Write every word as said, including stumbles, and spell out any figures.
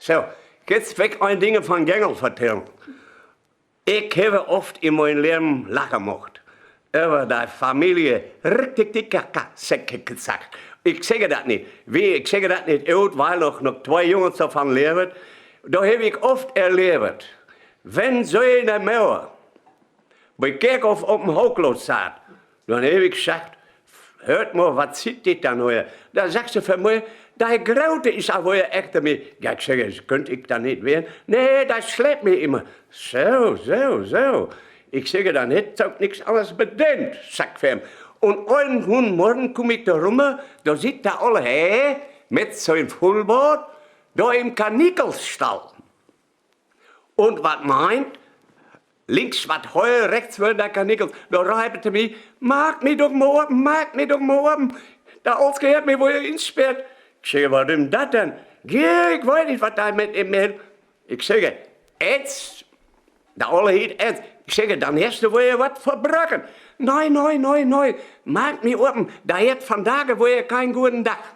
So, jetzt will ik een Dinge van Gengel vertellen. Ik hev oft in mien Leven lachen mocht över de Familie Riktiktikaka, segg ik, segg. Ik segge dat nit, wie, ik segge dat nit ut, wiel noch, noch twee Jungens dorvan leevt. Dor hev ik oft erleevt, wenn se in de Moor bi Kerkhoff op en Hookloot saat, denn hev ik seggt: Höört mal, wat siet dit denn hier? Denn seggt se van mi: De Grote is al weer achter mi. Ja, ik segg, kunn ik denn nit ween? Nee, de sleept mi immer. So, so, so. Ik segg, denn hett se ok nix anners bedient, segg ik van. Un een goden Morgen kumm ik dor rümmer, dor sitt de olle Herr mit sien Vullboort dor in'n Karnikelstall. Un wat meent, links wat Heu, rechts weer de Karnikels. Dor reep he to mi: Maak mi doch mal open, maak mi doch mal open. De Ollske hett mi weer insperrt. Ik segg: Worüm dat denn? Ja, ik weet nit, wat de mit em meent. Ik segg: Ernst? De Olle hiet ernst. Ik segg: Denn hest du weer wat verbraken. Nee, nee, nee, nee. Maak mi open. De hett vandage weer keen goden Dag.